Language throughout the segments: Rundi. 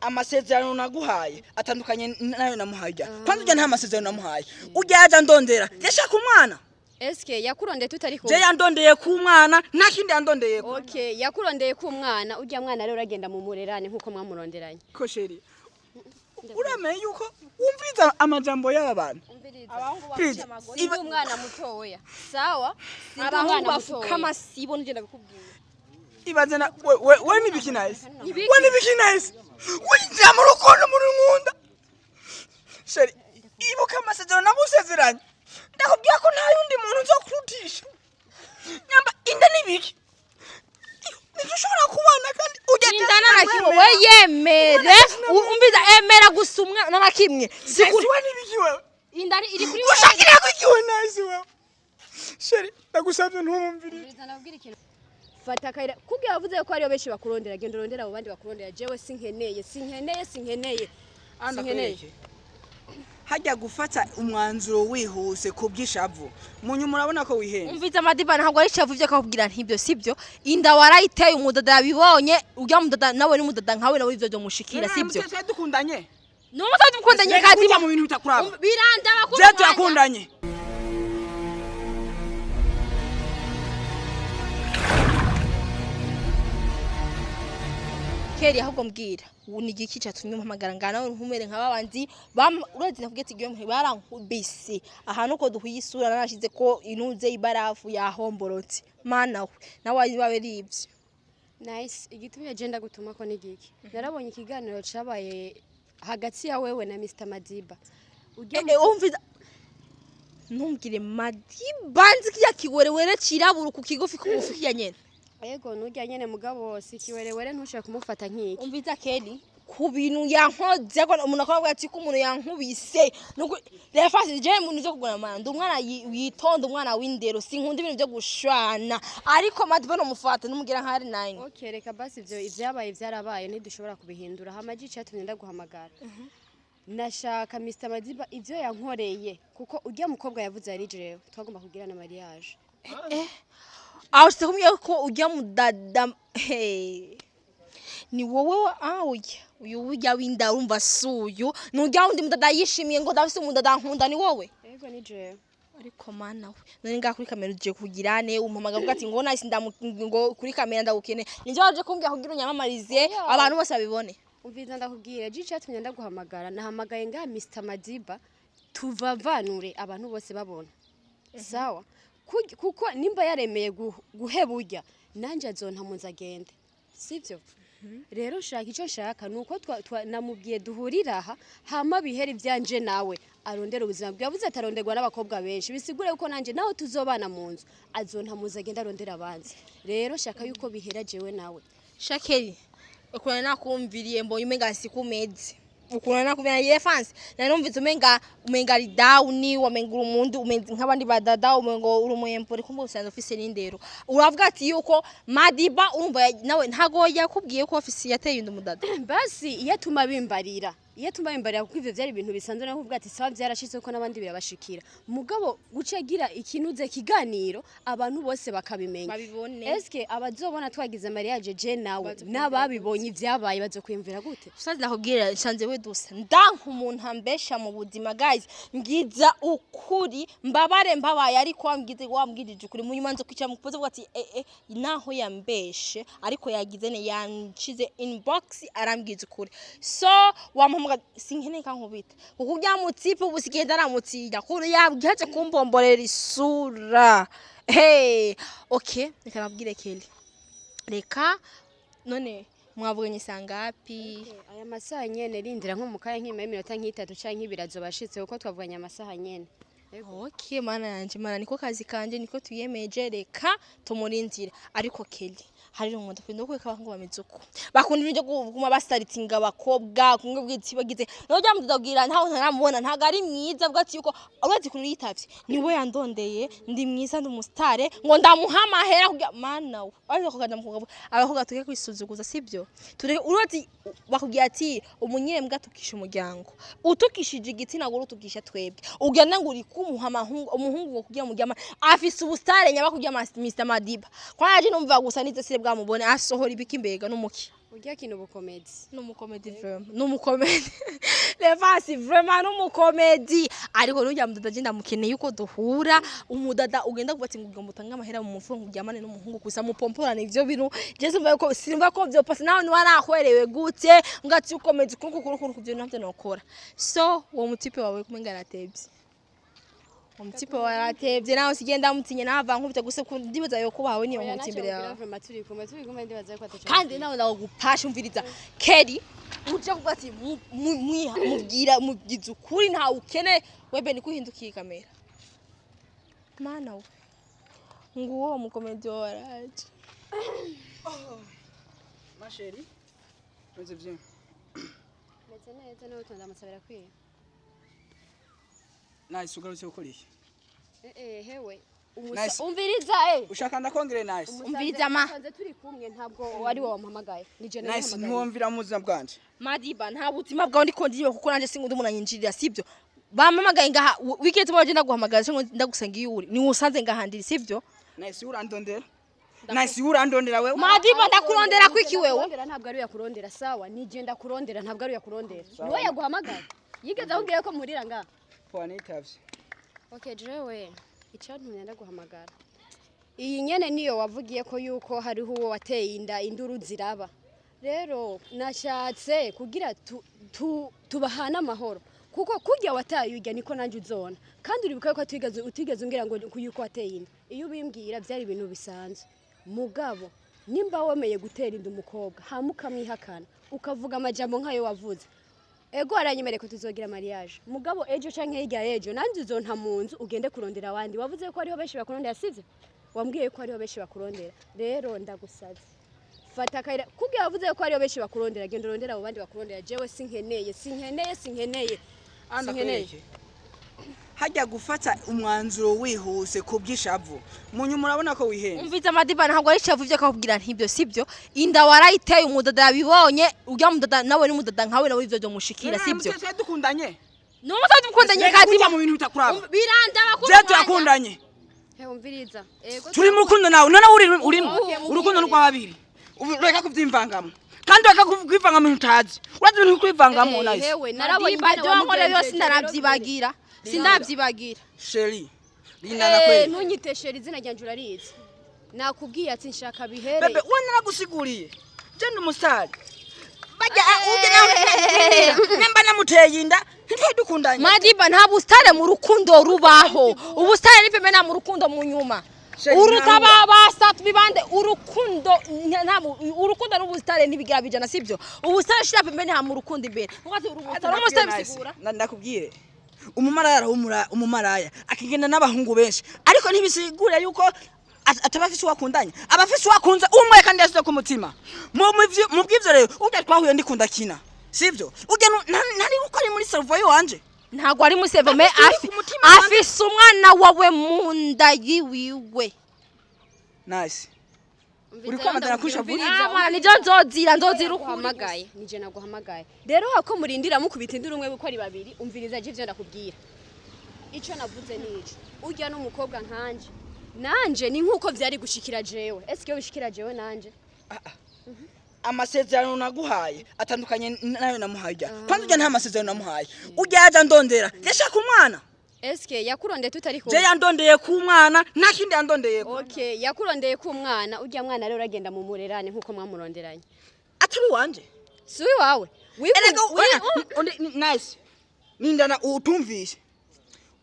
Amasezerano naguhaye atandukanye nayo namuhaye. Ujya kwanza, ujya nta masezerano namuhaye. Ujya yaja ndondera, yashaka umwana. Eske yakurondeye tutari Je kumwe? yandondeye ku mwana, nta kindi yandondeye ko. Okay, yakurondeye ku mwana. Ujya mwana rero uragenda mu murerane nkuko mwamurondерanye. Ko chérie, uramenye yuko wumviriza amajambo y'aba bantu. Umviriza. Please. Sindi umwana mutoya, sawa? Sindi Abahungu umwana bafuka mutoya. amasibo, nje ndabikubwiye. Ibaze na we nibiki nice, we nibiki nice, winjira mu rukundo muri nkunda. Chérie, ibuka amasezerano nagusezeranye, ndakubwira ko nta yundi muntu nzokurutisha. Nyamba inda nibiki, ntidushobora kubana kandi ugenda. Inda na kimwe, we yemere, umviza, emera gusa umwana na kimwe. Nice, we nibiki wewe? Inda iri kuri wewe. Ushakira ko ikiwe nice wewe? Chérie, ndagusabye ntumumvirire. Umviriza, nabwira ikintu. Fata akayira kubwira, wavuze ko hariyo benshi bakurondera. Genda urondera abo bandi bakurondera. Jewe sinkeneye, sinkeneye, sinkeneye, sinkeneye. Hajya gufata umwanzuro wihuse ku bw'ishavu, mu nyuma urabona ko wihenze. Umviza Madiba, ntabwo ari ishavu ibyo akakubwira ntibyo, sibyo. Inda warayiteye, umudada yabibonye. Ujya mudada nawe n'umudada nkawe, nawe ivyo byomushikira, sibyo? Twari dukundanye. Ni umudada mukundanye. Reka Kazima. kujya mu bintu bitakuraba. Birandaba kuri Je umwanya. turakundanye. Keri, ahubwo mbwira ubu ni igiki cyatumye umpamagara ngana nawe ntumere nka babandi urazi nakubwiye ati igihe barankubise ahantu uko duhuye isura narashize ko inuze ibarafu yahomborotse. Mana we, nawe babe ari ibyo. Nice, igitumye agenda gutuma ko nigiki, narabonye ikiganiro cabaye hagati ya wewe na Mr Madiba. Ujya Umviza, ntumbwire Madiba, nzi kirya kiwerewere cirabura ku kigufi kugufi kirya nyene. Yego, nujya nyene, mugabo si kiwerewere, ntushobora kumufata nk'iki. Umviza Keri, ku bintu yankoze ko umuntu akavuga ati ko umuntu yankubise nuko refasi je mu bintu byo kugura amanda, umwana yitonda, umwana w'indero, sinkunda ibintu byo gushwana, ariko Madiba nomufata numugira nk'ari nine. Okay, reka basi ivyo ivyabaye vyarabaye, ntidushobora kubihindura. Hama icatumye ndaguhamagara, nashaka Mr Madiba ivyo yankoreye, kuko ujya mukobwa yavuze ari jewe twagomba kugirana mariage. Aho sikumye ko ujya mudada, hey. Ni wowe ah, oya, uyu ujya w'inda urumva suyu ni ujya wundi mudada yishimiye ngo ndafise umudada nkunda, ni wowe? Yego, ni jewe. Ariko mana we, none ngaha kuri kamera ugiye kugira ne umpamagara uvuga ati ngo nahise ngo kuri kamera ndagukene, nivyo waje kumbwira kugira unyamamarize abantu bose babibone? Umviza ndakubwira, ji icatumye ndaguhamagara, nahamagaye ngaha Mr Madiba tuvavanure abantu bose babona, sawa? Kuko nimba yaremeye guheba urya, nanje azonta mu nzu agende, sivyo? Rero shaka icyo nshaka ni uko namubwiye duhurira aha, hama bihera ivyanje, nawe arondera ubuzima bwe. Yavuze ati aronderwa n'abakobwa benshi, bisigure yuko nanje nawe tuzobana mu nzu, azonta mu nzu agende arondera abandi. Rero shaka yuko bihera jewe nawe. Shakeri, ukuntu nakumviriye mbonye umenga sikumeze, ukuntu nakumviriye ye fans nanumvise umenga ari down, wamenga uri umuntu umenga nk'abandi badada, umengo uri umuyempore, kumbe usanzwe ufise n'indero. Uravuga ati yuko Madiba urumva nawe ntago yakubwiye ko ofisi yateye undi mudada? Basi iyo atuma bimbarira, kuko ivyo vyari ibintu bisanzwe, naho kuvuga ati sawa vyarashitse ko n'abandi birabashikira, mugabo guca agira ikinuze kiganiro abantu bose bakabimenya. Babibone. Eske abazobona twagize mariage je nawe n'ababibonye ivyabaye bazokwiyumvira gute? Usazi nakubwira, nsanze we dusa ndanka umuntu ambesha mu buzima. Guys, ngiza ukuri, mbabare mbabaye, ariko wambwize wambwirije ukuri, mu nyuma nzo kwicara mu kuvuga ati naho yambeshe ariko yagize ne yanshize inbox arambwiza ukuri. So wampamagara, sinkeneye kankubita kuko urya mutipe ubu sigenda aramutinya kuri yabwihaje kumbomborera isura. Hey, okay, reka nabwire Kelly, reka none mwavuganye sangapi? Aya masaha nyene, rindira nko mu kanya nk'ima y'iminota nk'itatu canke nk'ibiri azobashitse, kuko twavuganye amasaha nyene. Okay, mana yanje, mana niko kazi kanje niko tuyemeje, reka tumurindire. Ariko Kelly, hari umuntu akunda kweka abahungu bameze uko, bakunda ibintu byo kuguma basaritinga abakobwa kumwe bwitsi bagize no jya mudabwira ntaho ntaramubona, ntago ari mwiza, bwa ati yuko urazi kuntu yitavye niwe yandondeye, ndi mwiza, ndi umusitare, ngo ndamuha amahera kugira mana we. Ariko kuganda mukobwa, abakobwa tuke kwisuzuguza, sibyo? Tureke urazi bakubwira ati umunyembwa tukisha umuryango, utukishije igitsina gore utukisha twebwe. Ugenda ngo uri kumuha amahungu umuhungu ngo kugira muryama afise ubusitare nyaba kugira Mr Madiba kwa yaje numva gusa nize sire bwamubone asohora ibiki mbega n'umuki. Urya kintu ubukomedi. N'umukomedi vraiment, n'umukomedi Levasi vraiment, n'umukomedi. Ariko n'ujya mudada je ndamukeneye yuko duhura. Umudada ugenda kuba ati ngo ugomba utange amahera mu mufuko ngo uryamane n'umuhungu gusa mupomporane, ivyo bintu je simva ko vyopasa nawe niba nahwerewe gute ngati ukomedi kuru kuru kuru kuvyo navyo nokora. So uwo mutipe wawe kumenga aratevye, uwo mutipe wawe aratevye, nawe sigenda mutinye nava nkubita gusa ndibaza yo kubawe niyo Oya, nkuti ntacyo imbere mubwira yawe. Vraiment turi kumwe ndibaza ko ataco. Kandi nawe ndagupasha, umviriza Kelly, uje kuvuga ati mubwira mubwiza ukuri, ntawe ukene webe niko uhindukiye kamera. Mana we, nguwo mukomedi waraje. Ma chérie, meze bien. Meze neza, nawe utonda amasabira kwiye. Nice, ugarutse gukora iki? Eh eh, hewe. Nice. Umviriza eh. Ushaka ndakongere, Nice? Umviriza ma. Umusanze turi kumwe, ntabwo wari wowe wampamagaye, ni je Nice. namuhamagaye. Ntiwumvira mu buzima bwanje. Madiba, nta buzima bwawe ndiko ndiba kuko nanje sinkunda umuntu anyinjirira, sibyo? Bampamagaye ngaha wigeze baje ndaguhamagaza cyangwa ndagusanga iyo uri ni usanze ngaha ndiri, sibyo? Nice, urandondera. Nice, urandondera wewe. Madiba, ndakurondera kwiki wewe? Ndakurondera ntabwo ari uyakurondera, sawa? Ni je ndakurondera, ntabwo ari uyakurondera. Ni wowe yaguhamagaye, yigeze akubwira ko muhurira ngaha? Poa, nitavye. Okay, jewe icyantumye ndaguhamagara, iyi nyene niyo wavugiye ko yuko hariho uwo wateye inda, induru ziraba. Rero nashatse kugira tubahane amahoro, kuko kurya wataye urya niko nanjye uzona. Kandi uribuka yuko utigeze umbwira ngo yuko wateye inda. Iyo ubimbwira byari ibintu bisanzwe. Mugabo nimba wemeye gutera inda umukobwa hama ukamwihakana, ukavuga amajambo nk'ayo wavuze, ego aranyemereye ko tuzogira mariage, mugabo ejo canke hirya y'ejo nanjye uzonta mu nzu ugende kurondera abandi. Wavuze ko hariho benshi bakurondera, sivyo? Wambwiye ko hariho benshi bakurondera. Rero ndagusavye, fata akayira kugira wavuze ko hariho benshi bakurondera, genda urondera abo bandi bakurondera. Jewe sinkeneye, sinkeneye, sinkeneye, sinkeneye. Hajya gufata umwanzuro wihuse ku bw'ishavu, mu nyuma urabona ko wihenze. Umviza Madiba, ntabwo ari ishavu ivyo akakubwira ntibyo, sibyo? Inda warayiteye, umudada yabibonye. Urya mudada nawe n'umudada nkawe, nawe ivyo byomushikira, sibyo? Twari dukundanye. N'umudada dukundanye. Reka kujya Kazima mu bintu bitakuraba. Birandaba Je turakundanye. He, umviriza, ego. Turi mu rukundo nawe, none uri urimo. Okay, mubwire. Urukundo ni rwa babiri. Ubu reka kubyimvangamo, kandi reka kwivanga mu bintu utazi. Urazi ibintu kwivangamo. Eh, Nice. hewe, narabonye Madiba ingene ibyo wankoreye byose wamugenjeje, sindarabyibagira, sindabyibagira. Chérie, rinda. Eh, Ndakweli. ntunyite chérie, izina ryanje urarizi. Nakubwiye ati nshaka bihere. Bébé, we naragusiguriye, je ndi umusitari bajya uje nawe nimba namuteye inda ntitwari dukundanye. Madiba, nta busitare mu rukundo rubaho. Ubusitare ni pembeni mu rukundo mu nyuma. Chérie, uruta babasa tubibande urukundo nta urukundo n'ubusitare ntibigira bijana, sibyo? Ubusitare shira pembeni, ha mu rukundo imbere. Nkuko uri umusitare, umusitare bisigura. Ndakubwire, umumaraya arahumura, umumaraya akigenda n'abahungu benshi, ariko ntibisigura yuko ataba afise uwo akundanye. Aba afise uwo akunze umwe kandi yasize ku mutima. Mu bw'ivyo rero, urya twahuye ndikunda kina, sivyo? Urya ntari uko ari muri cerveau yiwanje. Ntabwo ari muri cerveau mais Afise afi ku mutima wanje. Afise umwana wawe mu nda yiwiwe. Nice. Umviriza, Uri kwamagana ndakubwira, kushavura? umviriza, Ah, mwana nijo nzozira ukuri. Naguhamagaye, nije naguhamagaye. Rero hako murindira mukubita induru umwe kuko ari babiri, umviriza je ivyo ndakubwira. Ico navuze nico: urya n'umukobwa nkanje, nanje ni nkuko vyari gushikira jewe. Ese iyo bishikira jewe nanje? Amasezerano naguhaye atandukanye nayo namuhaye ujya. Kwanza ujya nta masezerano namuhaye. Ujya yaja ndondera, yashaka umwana. Eske yakurondeye tutari Je kumwe? yandondeye ku mwana, nta kindi yandondeye ko. Okay, yakurondeye ku mwana. Urya mwana rero uragenda mu murerane nkuko mwamuronderanye. Atari wanje. Si uwawe. Erega oya, nice, nindana utumvise.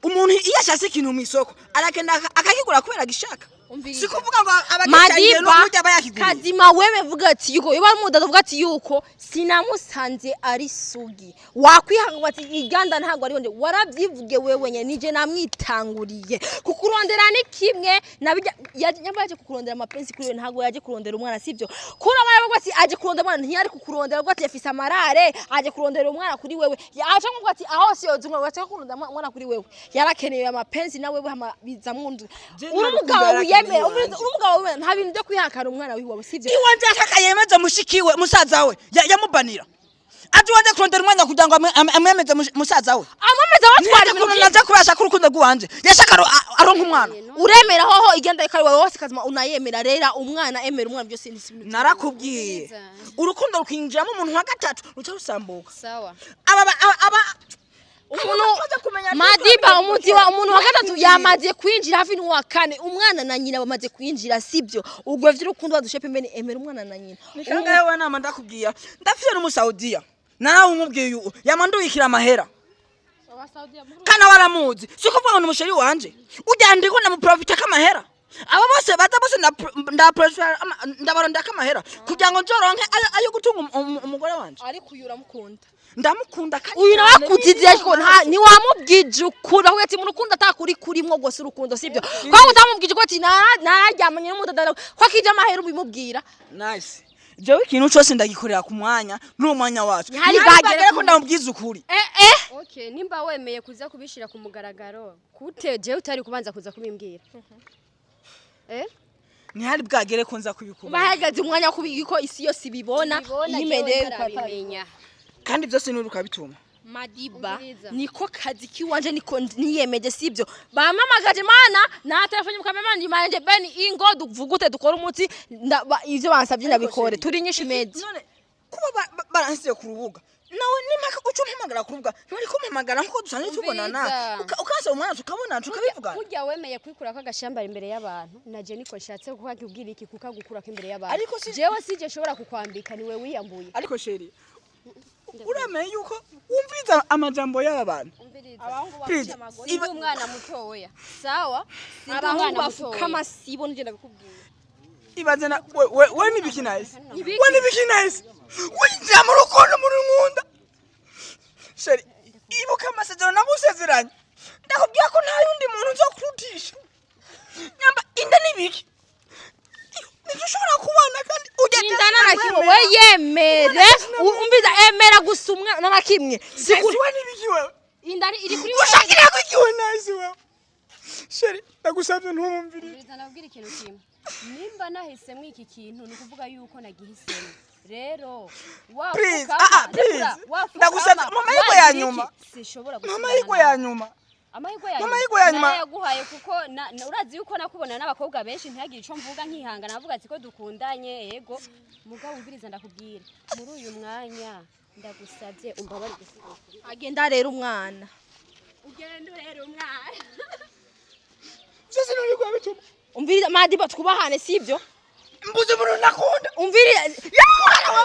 Umuntu iyo ashatse ikintu mu isoko aragenda akakigura kubera agishaka. Umviriza. Si kuvuga ngo abagitangiye Madiba n'uburyo aba yakiguriye. Kazima, wewe vuga ati yuko yoba ari vuga ati yuko sinamusanze ari sugi, wakwihanga ati iganda ntabwo ari wonde. Warabyivuge wewe nyene, nije namwitanguriye kukurondera ni kimwe nabijya nyamba yaje kukurondera amapenzi kuri we, ntabwo yaje kurondera umwana, sibyo? Kuri abana bavuga ati aje kurondera umwana, ntiyari kukurondera. Avuga ati yafise amarare, aje kurondera umwana kuri wewe, yaje kuvuga ati aho si yoza umwana, aje kurondera umwana kuri wewe. Yarakeneye amapenzi na wewe hama bizamwundu. Je Uri nta umugabo rukundo yarakeneye wiyemera. iwanje. Uri umugabo wiyemera, nta bintu byo kwihakana umwana wiwawe, sibyo? Iwanje ashaka yemeza mushikiwe musaza we yamubanira. Aje waje kurondera umwanya kugira ngo amwemeze musaza we. Amameza batwara ibintu Ukuntu byinshi. naje kubasha ko urukundo rw'iwanje yashaka aronka umwana. Uremera hoho igenda ikari wawe wose kazima unayemera rera umwana, emera umwana, byose ni ibintu. Narakubwiye, Nziza. urukundo rukinjiramo umuntu wa gatatu ruca rusambuka. Sawa. Aba Umuntu baza kumenya. Madiba, umuti wa umuntu wa gatatu yamaze kwinjira hafi n'uwa kane, umwana na nyina bamaze kwinjira, sibyo? Ubwo vy'urukundo badushe pembeni, emera umwana na nyina. Ni kangahe we nama ndakubwiye? Ndafite n'umusaudiya nawe umubwiye uyu yamanduyikira amahera kana waramuzi, si kuvuga ngo ni umusheri wanje ujya ndiko ndamuprofita k'amahera. Abo bose baza bose ndaprofita, ndabarondera k'amahera kugira ngo nzoronke ayo gutunga umugore wanje. Ariko uyu uramukunda? Ndamukunda kandi Uyu nawe cyane. akuzize, ariko ntiwamubwije ukuri ahubwo ati mu rukundo atakuri kurimwo gose urukundo, sibyo? Kwa utamubwije ko ati nararyamanye n'umudadara ko akije amahera ubimubwira. Nice, jewe ikintu cose ndagikorera ku mwanya n'umwanya wacu. Ntihari Ntihari bwagere bwagere ko ndamubwiza ukuri. Eh eh. Okay, nimba wemeye kuza kubishira ku mugaragaro kute, jewe utari kubanza kuza kubimbwira, eh? Ntihari bwagere ko nza kubikubwira. Bahagaze umwanya wo kubiko isi yose ibibona. Ibibona, jewe yimereye ntarabimenya. Kandi byose ni ukabituma. Madiba. Umviriza. Niko kazi kiwanje, niko niyemeje, sibyo? Bamamagaje mana na telefone mukamemana imanje ben ingo duvugute dukora umuti ivyo bansabye ndabikore, turi nyinshi mezi. None kuba baransize ku rubuga, nawe nimaka uca umpamagara ku rubuga, ntwari kumpamagara nkuko dusanzwe tubonana. Umviriza. Ukansaba umwanya tukabonana tukabivugana. Burya wemeye kwikurako agashambara imbere y'abantu, naje niko nshatse kukakubwira iki, kukagukurako imbere y'abantu. Ariko Jewe sije nshobora kukwambika, niwe wiyambuye. Ariko chérie, uramenye yuko wumviriza amajambo y'aba bantu. Umviriza. Please. Sindi umwana mutoya, sawa? Sindi Abahungu umwana bafuka mutoya. amasibo nje ndabikubwira. Ibaze na we nibiki nice, we nibiki nice, winjira mu rukundo muri nkunda. Chérie, ibuka amasezerano nagusezeranye, ndakubwira ko nta yundi muntu nzokurutisha. Nyamba inda nibiki, ntidushobora kubana kandi ujya. Inda na kimwe, we yemere, umviza, emera gusa umwana na kimwe. Sikuri we nibiki wewe? Inda iri kuri. Ushakira ko ikiwe nice wewe. Chérie, ndagusabye ntumumvirire. Umviriza, ndabwira ikintu kimwe: nimba nahisemo iki kintu, ni ukuvuga yuko nagihisemo. Rero Please, wafukama, please. rekura, wafukama, Ndagusabye, mu mahirwe ya wagira iki, nyuma. sinshobora Mu gusubirana mahirwe nawe. ya nyuma. Amahirwe ya Mu nyuma mahirwe ya nyuma. narayaguhaye kuko urazi yuko nakubona n'abakobwa benshi ntihagire ico mvuga, nkihangana navuga ati ko dukundanye. Yego, mugabo umviriza, ndakubwira muri uyu mwanya, ndagusabye umbabarire. Agenda rero umwana. Ugende urere umwana. Byose ni uriko bituma. Umviriza Madiba, twubahane, sibyo? Mbuze umuntu nakunda. Umviriza. Yakora.